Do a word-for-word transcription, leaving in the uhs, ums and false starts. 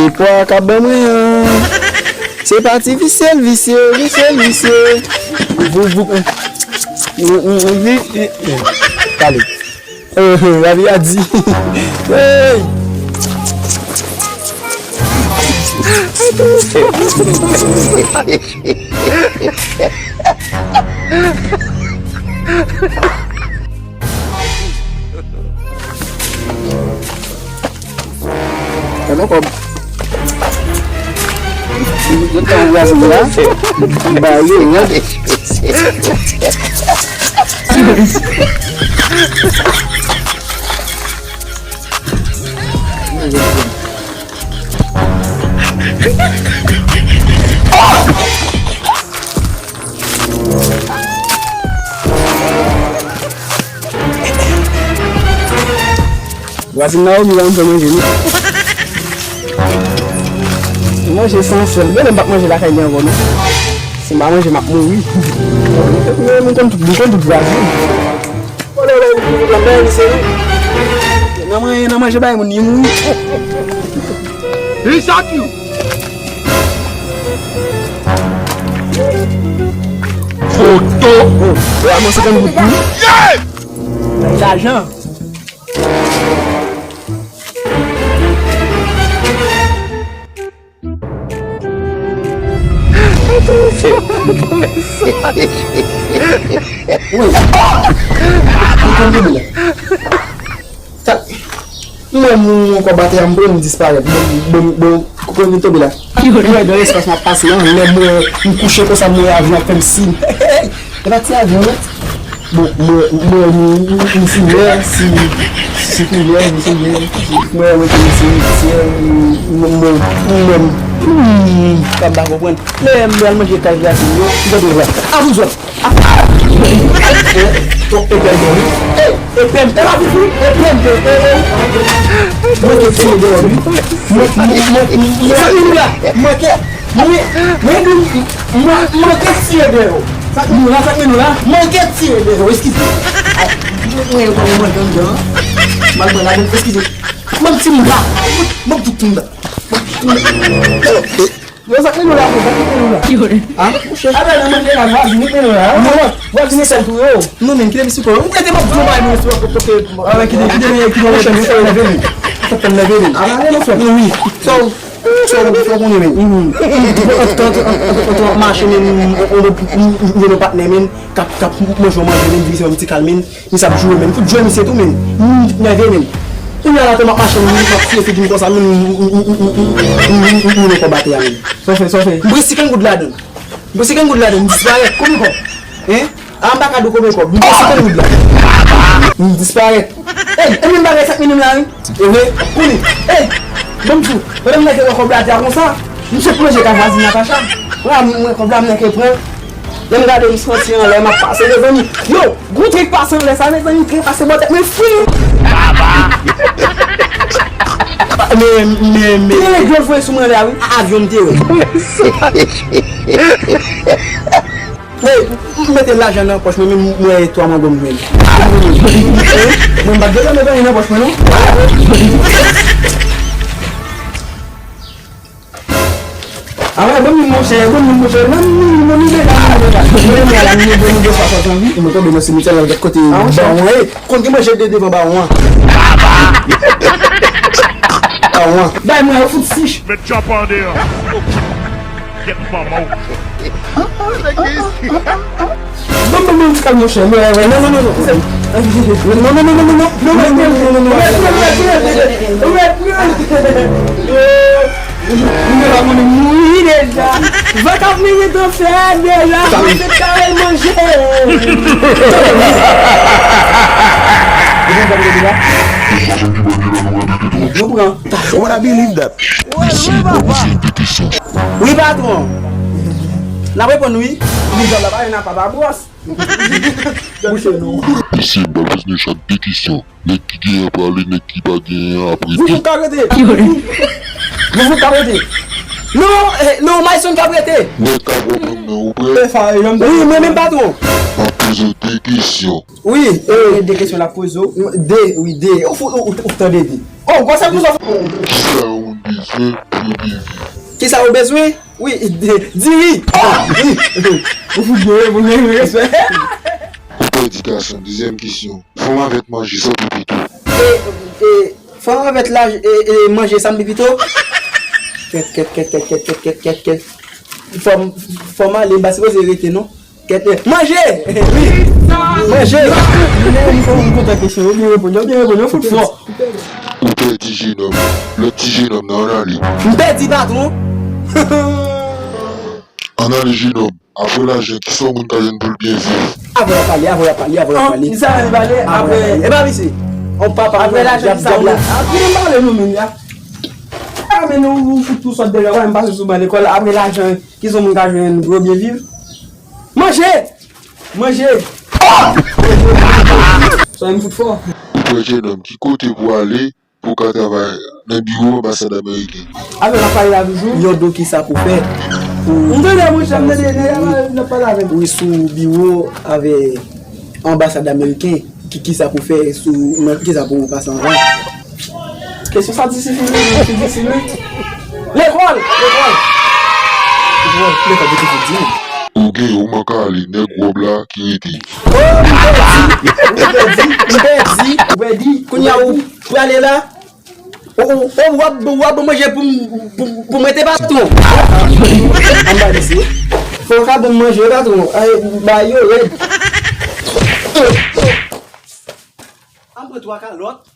E pwa k ap ban mwen an. Se pa ti visye l visye, visye l visye. Voup, voup. Pale. Lavi a di. Hey! Fè non kòb. Yo ta wè la. Ba yo rèd. Vwazin Naomi pa konn fè manje non. Manje san sèl. Gen lè m p ap manje lakay li ankò non. Si m pa manje, m ap mouri. Epi mwen, mwen konn tout, mwen konn tout vwazin. Olè, olè, olè, olè, misye non. Nan manje, nan manje bay moun, li mouri. Li chak you. Foto. Yo, a mwen senkant goud tou. Bay lajan. Wi. Ou konn bebe la. Sa, mwen, mwen, mwen, kòb atè a, m pran, m disparèt. Bon, bon, bon, kote m tonbe la? Mwen, nan espas m ap pase an, lè mwen, m kouche konsa, m wè avyon ap fè m siy. E pa ti avyon, non? Bon, mwen, mwen, m, m, m si lè, si, si koulè, m si lè, mwen, mwen, mwen, si, si, mwen, mwen, mwen, m pa, m pa konprann. Lè m pral manje kay vwazen yo, m tande vwa. Avou zòt. Epè m, wi. Epè m, epè m, epè m. Mwen te tire dèyè, wi. Mwen, mwen, mwen, mwen, mwen, mwen, mwen, mwen, mwen, mwen, mwen te tire dèyè. Sa k nou la, sa k nou la. Mwen te tire dèyè, eskize. Ay, mwen, mwen, mwen, mwen, mwen, mwen, eskize. Mwen, ti moun la. Mwen, tout moun la. Mwen, tout moun la. Yo, sa k mennen w la, sa k mennen w la? Ha? Monchè. Abè, nan manje la, vwazin, ki mennen w la? Non, vwazin, e sèl tou yo. Non, men, kite misye kò. Ou mete m ap di w bagay, men, se pa pote. Ah, men, kite, kite, kite, kite, monchè, sa fè m nève, men. Sa fè m nève, men. Ah, men, non, frè. Men wi. Sa w, sa w, sa w konnen, men. Antan, antan, antan, antan, mache, men, yon patnè, men, k ap, k ap manje, manje, men, di misye yon ti kal, men. Misye ap joure menm. Fout jwe misye tou menm. M nève menm. Kounye a la tou m ap mache, m ap siye figi m konsa menm, m nan kòb atè a menm. Sa w fè, sa w fè? M pran senkant goud ladan l. M pran senkant goud ladan l, m disparèt. Konbyen kòb? Hein? A, m pa ka di w konbyen kòb. M pran senkant goud la. M disparèt. Ey, e menm bagay sa k mennen m la wi. Ehe, konnen. Ey, ban m di w, pandan m nèke wè kòb la atè a konsa, m sot manje kay vwazin Natacha. Wè, m wè kòb la, m nèke pran. Lè m gade, m santi anlè, m ap pase, mezanmi. Yo, gon tren k pase anlè sa, mezanmi, tren pase bò tèt mwen fri. Men, men, men. Tren nèg yo voye sou mwen anlè a, wi. A, avyon m te wè. Hey, m mete lajan nan pòch mwen, men m wè twa mango m jwenn. Mwen m pa t gentan met anyen nan pòch mwen, non. Ah ouais, bon moun monchè, bon moun monchè, nan minimòm li deja moun deja. Mwen menm la, mwen bon moun de fwa sòti anvi, mwen tonbe nan simityè la, lòt kote bawon an ye. Konn gen manje de devan bawon an. Bawon an. Bay mwen yo fout sich. Met chòp an deyò. Gyèt manman w. Bon, bon, bon, ti kal monchè. Non, non, non, non, non. Non, non, non, non, non, non. Non, non, non, non, non, non. Ou mèt pran. Ou mèt pran. Ou mèt pran. Ou mèt pran. Ou mèt pran. Ou mèt pran. Ou mèt pran. Ou mèt pran. Ou mèt pran. Van k ap mennen tan fè a deja. Mwen te kare manje. Nou pran. I wanna believe that. Mesye, m ap poze de kesyon. Wi, patwon. N ap reponn, wi. Li djòb la pa jwenn apa pa bwòs. Mesye, m ap poze de kesyon. Nèg ki genyen prale, nèg ki pa genyen an ap rete. Vouvou ka rete. Vouvou ka rete. Non, eh, non, Mayson ka rete. Nèg ka pran menm nan, ou prè? Wi, mwen menm patwon. M ap poze de kesyon. Wi, e de kesyon l ap poze w. De, wi, de. Ou fou, ou, ou, ou tande de. Oh, gwo sa pou sa. Kisa yon moun bezwen pou yo byen viv. Kisa ou bezwen? Wi, di wi. Ou fout byen reponn, men respè. Ou pèdi gason. Dezyèm kesyon. Fanm avèt manje, sa w pi pito? E, e, fanm avèt laj, e, e, manje, sa m pi pito? Kèt, kèt, kèt, kèt, kèt, kèt, kèt, kèt, kèt. Fò m, fò m ale, m pa sipoze rete, non. Kèt, e, manje! Wi! Manje! M kontan kesyon, yo byen reponn, yo byen reponn, yo fout fò. Ou pèdi jenòm. Lòt ti jenòm nan, ann ale. M pèdi patwon. Ann ale, jenòm. Apre lajan, kisa yon moun ka jwenn pou l byen viv? Avè w ap pale, avè w ap pale, avè w ap pale. Kisa l pale? Apre, e pa misye. On papa, apre lajan, kisa yon moun? Apre m pale nou menm ya. A, men nou, ou fout tou sòt deja, wè, m pase sou ban lekòl. Apre lajan, kisa yon moun ka jwenn pou yo byen viv? Manje! Manje! Sa m fout fò. Ou pèdi jenòm, ki kote pou ale pou w ka travay nan biwo anbasad ameriken? Avè w ap pale la toujou? Yon do kisa pou fè pou... M tande, monchè, m tande, nèg la, l ap pale avè m. Wi, sou biwo avè anbasad ameriken, ki, kisa pou fè, sou, nan, kisa pou pase anvan? Kesyon sa difisil, wi, kesyon difisil, wi. Lekòl! Lekòl! Lekòl, lekòl, lekòl, lekòl. Ou gen, ou manke ale, nèg wòb la ki rete. Oh, m pèdi! M pèdi! M pèdi! M pèdi! Kounye a ou prale la? Ou, ou, ou, w ap, w ap manje pou m, pou, pou m rete patwon. Anba mesye. Fò w ka ban m manje, patwon. Ay, ba yo rèd. An pran twa kalòt.